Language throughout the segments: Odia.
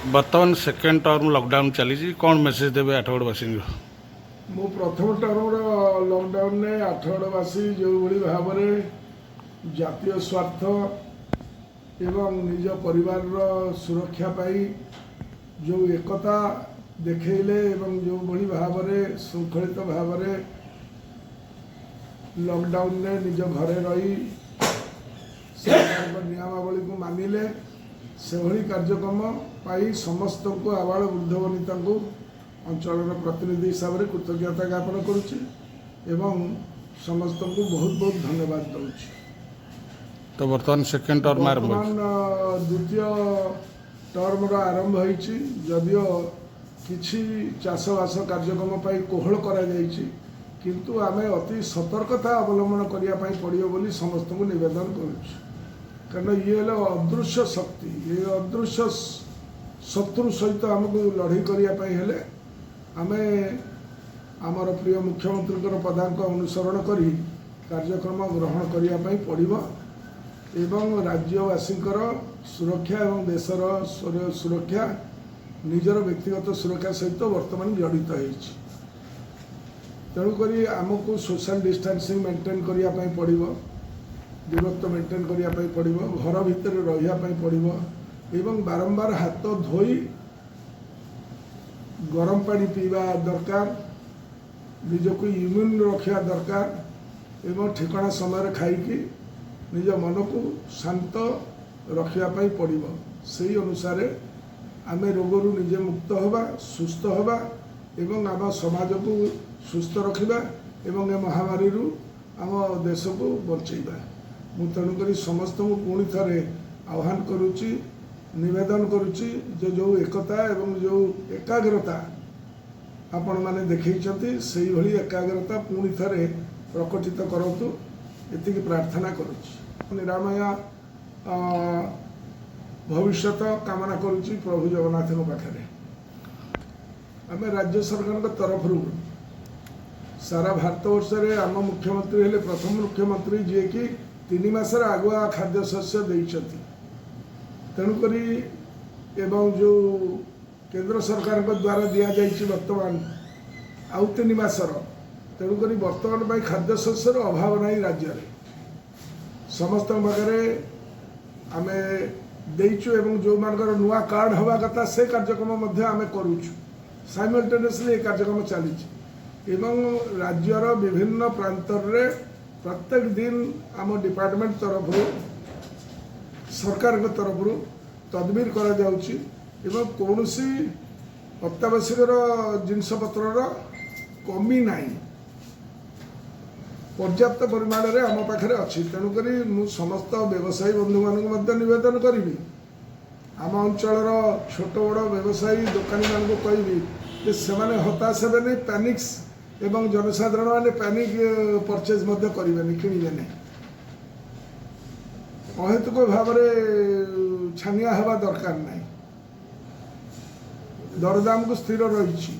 ବର୍ତ୍ତମାନ ସେକେଣ୍ଡ ଟର୍ମ ଲକଡାଉନ୍ ଚାଲିଛି, କ'ଣ ମେସେଜ ଦେବେ ଆଠଗଡ଼ବାସୀଙ୍କୁ? ମୁଁ ପ୍ରଥମ ଟର୍ମର ଲକଡାଉନରେ ଆଠଗଡ଼ବାସୀ ଯେଉଁଭଳି ଭାବରେ ଜାତୀୟ ସ୍ୱାର୍ଥ ଏବଂ ନିଜ ପରିବାରର ସୁରକ୍ଷା ପାଇଁ ଯେଉଁ ଏକତା ଦେଖେଇଲେ ଏବଂ ଯେଉଁଭଳି ଭାବରେ ଶୃଙ୍ଖଳିତ ଭାବରେ ଲକଡାଉନରେ ନିଜ ଘରେ ରହି ସରକାରଙ୍କ ନିୟମାବଳୀକୁ ମାନିଲେ, ସେଭଳି କାର୍ଯ୍ୟକ୍ରମ ପାଇଁ ସମସ୍ତଙ୍କୁ, ଆବାଳ ବୃଦ୍ଧ ବନିତାଙ୍କୁ ଅଞ୍ଚଳର ପ୍ରତିନିଧି ହିସାବରେ କୃତଜ୍ଞତା ଜ୍ଞାପନ କରୁଛି ଏବଂ ସମସ୍ତଙ୍କୁ ବହୁତ ବହୁତ ଧନ୍ୟବାଦ ଦେଉଛି। ତ ବର୍ତ୍ତମାନ ସେକେଣ୍ଡ ଟର୍ମ ଆରମ୍ଭ ହେଇଛି। ବର୍ତ୍ତମାନ ଦ୍ୱିତୀୟ ଟର୍ମର ଆରମ୍ଭ ହେଇଛି। ଯଦିଓ କିଛି ଚାଷବାସ କାର୍ଯ୍ୟକ୍ରମ ପାଇଁ କୋହଳ କରାଯାଇଛି, କିନ୍ତୁ ଆମେ ଅତି ସତର୍କତା ଅବଲମ୍ବନ କରିବା ପାଇଁ ପଡ଼ିବ ବୋଲି ସମସ୍ତଙ୍କୁ ନିବେଦନ କରୁଛୁ। କାରଣ ଇଏ ହେଲା ଅଦୃଶ୍ୟ ଶକ୍ତି। ଏ ଅଦୃଶ୍ୟ ଶତ୍ରୁ ସହିତ ଆମକୁ ଲଢ଼େଇ କରିବା ପାଇଁ ହେଲେ ଆମେ ଆମର ପ୍ରିୟ ମୁଖ୍ୟମନ୍ତ୍ରୀଙ୍କର ପଦାଙ୍କ ଅନୁସରଣ କରି କାର୍ଯ୍ୟକ୍ରମ ଗ୍ରହଣ କରିବା ପାଇଁ ପଡ଼ିବ ଏବଂ ରାଜ୍ୟବାସୀଙ୍କର ସୁରକ୍ଷା ଏବଂ ଦେଶର ସୁରକ୍ଷା ନିଜର ବ୍ୟକ୍ତିଗତ ସୁରକ୍ଷା ସହିତ ବର୍ତ୍ତମାନ ଜଡ଼ିତ ହେଇଛି। ତେଣୁକରି ଆମକୁ ସୋସିଆଲ ଡିଷ୍ଟାନ୍ସିଂ ମେଣ୍ଟେନ୍ କରିବା ପାଇଁ ପଡ଼ିବ, ଦୂରତ୍ୱ ମେଣ୍ଟେନ୍ କରିବା ପାଇଁ ପଡ଼ିବ, ଘର ଭିତରେ ରହିବା ପାଇଁ ପଡ଼ିବ ଏବଂ ବାରମ୍ବାର ହାତ ଧୋଇ ଗରମ ପାଣି ପିଇବା ଦରକାର, ନିଜକୁ ଇମ୍ୟୁନ୍ ରଖିବା ଦରକାର ଏବଂ ଠିକଣା ସମୟରେ ଖାଇକି ନିଜ ମନକୁ ଶାନ୍ତ ରଖିବା ପାଇଁ ପଡ଼ିବ। ସେଇ ଅନୁସାରେ ଆମେ ରୋଗରୁ ନିଜେ ମୁକ୍ତ ହେବା, ସୁସ୍ଥ ହେବା ଏବଂ ଆମ ସମାଜକୁ ସୁସ୍ଥ ରଖିବା ଏବଂ ଏ ମହାମାରୀରୁ ଆମ ଦେଶକୁ ବଞ୍ଚେଇବା। ମୁଁ ତେଣୁକରି ସମସ୍ତଙ୍କୁ ପୁଣି ଥରେ ଆହ୍ୱାନ କରୁଛି, ନିବେଦନ କରୁଛି ଯେ ଯେଉଁ ଏକତା ଏବଂ ଯେଉଁ ଏକାଗ୍ରତା ଆପଣମାନେ ଦେଖେଇଛନ୍ତି, ସେଇଭଳି ଏକାଗ୍ରତା ପୁଣି ଥରେ ପ୍ରକଟିତ କରନ୍ତୁ, ଏତିକି ପ୍ରାର୍ଥନା କରୁଛି। ନିରାମୟ ଭବିଷ୍ୟତ କାମନା କରୁଛି ପ୍ରଭୁ ଜଗନ୍ନାଥଙ୍କ ପାଖରେ। ଆମେ ରାଜ୍ୟ ସରକାରଙ୍କ ତରଫରୁ ସାରା ଭାରତବର୍ଷରେ ଆମ ମୁଖ୍ୟମନ୍ତ୍ରୀ ହେଲେ ପ୍ରଥମ ମୁଖ୍ୟମନ୍ତ୍ରୀ, ଯିଏକି 3 ମାସର ଆଗୁଆ ଖାଦ୍ୟଶସ୍ୟ ଦେଇଛନ୍ତି। ତେଣୁକରି ଏବଂ ଯେଉଁ କେନ୍ଦ୍ର ସରକାରଙ୍କ ଦ୍ୱାରା ଦିଆଯାଇଛି ବର୍ତ୍ତମାନ ଆଉ 3 ମାସର, ତେଣୁକରି ବର୍ତ୍ତମାନ ପାଇଁ ଖାଦ୍ୟଶସ୍ୟର ଅଭାବ ନାହିଁ ରାଜ୍ୟରେ। ସମସ୍ତଙ୍କ ପାଖରେ ଆମେ ଦେଇଛୁ ଏବଂ ଯେଉଁମାନଙ୍କର ନୂଆ କାର୍ଡ଼ ହେବା କଥା, ସେ କାର୍ଯ୍ୟକ୍ରମ ମଧ୍ୟ ଆମେ କରୁଛୁ। ସାଇମଲ୍ଟେନିୟସଲି ଏ କାର୍ଯ୍ୟକ୍ରମ ଚାଲିଛି ଏବଂ ରାଜ୍ୟର ବିଭିନ୍ନ ପ୍ରାନ୍ତରରେ ପ୍ରତ୍ୟେକ ଦିନ ଆମ ଡିପାର୍ଟମେଣ୍ଟ ତରଫରୁ, ସରକାରଙ୍କ ତରଫରୁ ତଦବୀର କରାଯାଉଛି ଏବଂ କୌଣସି ଅତ୍ୟାବଶ୍ୟକର ଜିନିଷପତ୍ରର କମି ନାହିଁ, ପର୍ଯ୍ୟାପ୍ତ ପରିମାଣରେ ଆମ ପାଖରେ ଅଛି। ତେଣୁକରି ମୁଁ ସମସ୍ତ ବ୍ୟବସାୟୀ ବନ୍ଧୁମାନଙ୍କୁ ମଧ୍ୟ ନିବେଦନ କରିବି, ଆମ ଅଞ୍ଚଳର ଛୋଟ ବଡ଼ ବ୍ୟବସାୟୀ ଦୋକାନୀମାନଙ୍କୁ କହିବି ଯେ ସେମାନେ ହତାଶ ହେବେନି, ପ୍ୟାନିକ୍ସ ଏବଂ ଜନସାଧାରଣମାନେ ପ୍ୟାନିକ୍ ପରଚେଜ୍ ମଧ୍ୟ କରିବେନି, କିଣିବେନି। ଅହେତୁକ ଭାବରେ ଛାନିଆ ହେବା ଦରକାର ନାହିଁ। ଦରଦାମକୁ ସ୍ଥିର ରହିଛି।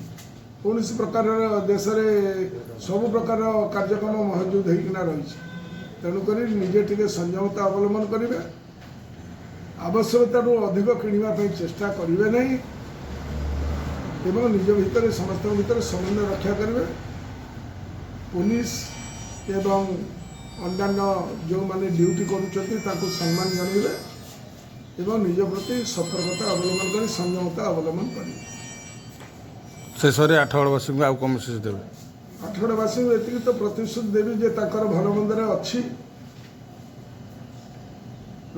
କୌଣସି ପ୍ରକାରର ଦେଶରେ ସବୁ ପ୍ରକାର କାର୍ଯ୍ୟକ୍ରମ ମହଜୁଦ ହେଇକିନା ରହିଛି। ତେଣୁକରି ନିଜେ ଟିକେ ସଂଯମତା ଅବଲମ୍ବନ କରିବେ, ଆବଶ୍ୟକତାଠୁ ଅଧିକ କିଣିବା ପାଇଁ ଚେଷ୍ଟା କରିବେ ନାହିଁ ଏବଂ ନିଜ ଭିତରେ, ସମସ୍ତଙ୍କ ଭିତରେ ସମନ୍ୱୟ ରକ୍ଷା କରିବେ। ପୋଲିସ ଏବଂ ଅନ୍ୟାନ୍ୟ ଯେଉଁମାନେ ଡ୍ୟୁଟି କରୁଛନ୍ତି, ତାଙ୍କୁ ସମ୍ମାନ ଜଣାଇବେ ଏବଂ ନିଜ ପ୍ରତି ସତର୍କତା ଅବଲମ୍ବନ କରି ସଂଯମତା ଅବଲମ୍ବନ କରିବେ। ଶେଷରେ ଆଠଗଡ଼ବାସୀଙ୍କୁ ଆଉ କ'ଣ ମେସେଜ ଦେବେ? ଆଠଗଡ଼ବାସୀଙ୍କୁ ଏତିକି ତ ପ୍ରତିଶ୍ରୁତି ଦେବି ଯେ ତାଙ୍କର ଭଲ ମନ୍ଦରେ ଅଛି,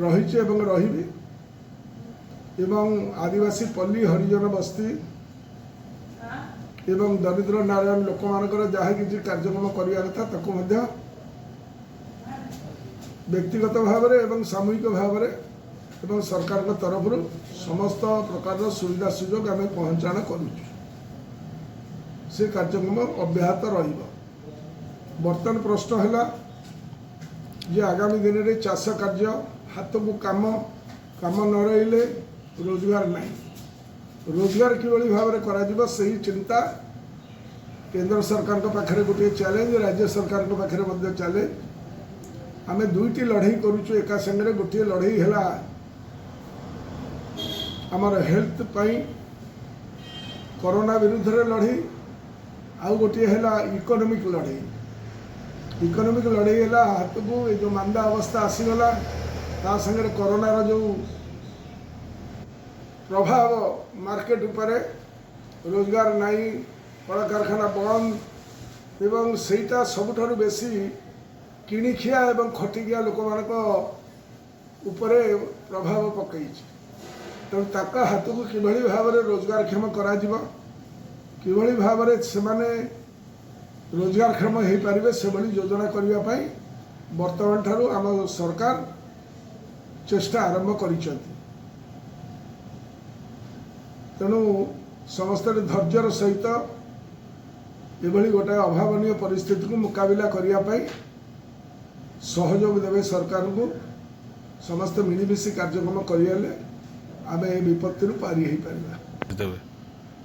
ରହିଛି ଏବଂ ରହିବି ଏବଂ ଆଦିବାସୀ ପଲ୍ଲୀ, ହରିଜନ ବସ୍ତି ଏବଂ ଦରିଦ୍ର ନାରାୟଣ ଲୋକମାନଙ୍କର ଯାହା କିଛି କାର୍ଯ୍ୟକ୍ରମ କରିବା କଥା, ତାକୁ ମଧ୍ୟ ବ୍ୟକ୍ତିଗତ ଭାବରେ ଏବଂ ସାମୂହିକ ଭାବରେ ଏବଂ ସରକାରଙ୍କ ତରଫରୁ ସମସ୍ତ ପ୍ରକାରର ସୁବିଧା ସୁଯୋଗ ଆମେ ପହଞ୍ଚାଣ କରୁଛୁ। ସେ କାର୍ଯ୍ୟକ୍ରମ ଅବ୍ୟାହତ ରହିବ। ବର୍ତ୍ତମାନ ପ୍ରଶ୍ନ ହେଲା ଯେ ଆଗାମୀ ଦିନରେ ଚାଷ କାର୍ଯ୍ୟ, ହାତକୁ କାମ, କାମ ନ ରହିଲେ ରୋଜଗାର ନାହିଁ। ରୋଜଗାର କିଭଳି ଭାବରେ କରାଯିବ, ସେହି ଚିନ୍ତା କେନ୍ଦ୍ର ସରକାରଙ୍କ ପାଖରେ ଗୋଟିଏ ଚ୍ୟାଲେଞ୍ଜ, ରାଜ୍ୟ ସରକାରଙ୍କ ପାଖରେ ମଧ୍ୟ ଚ୍ୟାଲେଞ୍ଜ। ଆମେ ଦୁଇଟି ଲଢ଼େଇ କରୁଛୁ ଏକା ସାଙ୍ଗରେ। ଗୋଟିଏ ଲଢ଼େଇ ହେଲା ଆମର ହେଲ୍ଥ ପାଇଁ କରୋନା ବିରୁଦ୍ଧରେ ଲଢ଼େଇ, ଆଉ ଗୋଟିଏ ହେଲା ଇକୋନୋମିକ୍ ଲଢ଼େଇ। ଇକୋନୋମିକ୍ ଲଢ଼େଇ ହେଲା ହାତକୁ ଏ ଯେଉଁ ମାନ୍ଦା ଅବସ୍ଥା ଆସିଗଲା, ତା ସାଙ୍ଗରେ କରୋନାର ଯେଉଁ ପ୍ରଭାବ ମାର୍କେଟ ଉପରେ, ରୋଜଗାର ନାହିଁ, କଳକାରଖାନା ବନ୍ଦ, ଏବଂ ସେଇଟା ସବୁଠାରୁ ବେଶୀ କିଣିଖିଆ ଏବଂ ଖଟିଖିଆ ଲୋକମାନଙ୍କ ଉପରେ ପ୍ରଭାବ ପକାଇଛି। ତେଣୁ ତାଙ୍କ ହାତକୁ କିଭଳି ଭାବରେ ରୋଜଗାରକ୍ଷମ କରାଯିବ, କିଭଳି ଭାବରେ ସେମାନେ ରୋଜଗାରକ୍ଷମ ହୋଇପାରିବେ, ସେଭଳି ଯୋଜନା କରିବା ପାଇଁ ବର୍ତ୍ତମାନ ଠାରୁ ଆମ ସରକାର ଚେଷ୍ଟା ଆରମ୍ଭ କରିଛନ୍ତି। ତେଣୁ ସମସ୍ତେ ଧୈର୍ଯ୍ୟର ସହିତ ଏଭଳି ଗୋଟାଏ ଅଭାବନୀୟ ପରିସ୍ଥିତିକୁ ମୁକାବିଲା କରିବା ପାଇଁ ସହଯୋଗ ଦେବେ ସରକାରଙ୍କୁ। ସମସ୍ତେ ମିଳିମିଶି କାର୍ଯ୍ୟକ୍ରମ କରିଗଲେ ଆମେ ଏ ବିପତ୍ତିରୁ ପାରି ହେଇପାରିବା। ଦେବେ।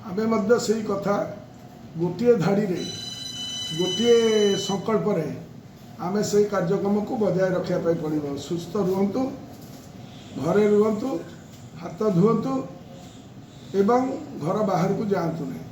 ଆମେ ମଧ୍ୟ ସେଇ କଥା ଗୋଟିଏ ଧାଡ଼ିରେ, ଗୋଟିଏ ସଂକଳ୍ପରେ ଆମେ ସେଇ କାର୍ଯ୍ୟକ୍ରମକୁ ବଜାୟ ରଖିବା ପାଇଁ ପଡ଼ିବ। ସୁସ୍ଥ ରୁହନ୍ତୁ, ଘରେ ରୁହନ୍ତୁ, ହାତ ଧୁଅନ୍ତୁ ଏବଂ ଘର ବାହାରକୁ ଯାଆନ୍ତୁ ନାହିଁ।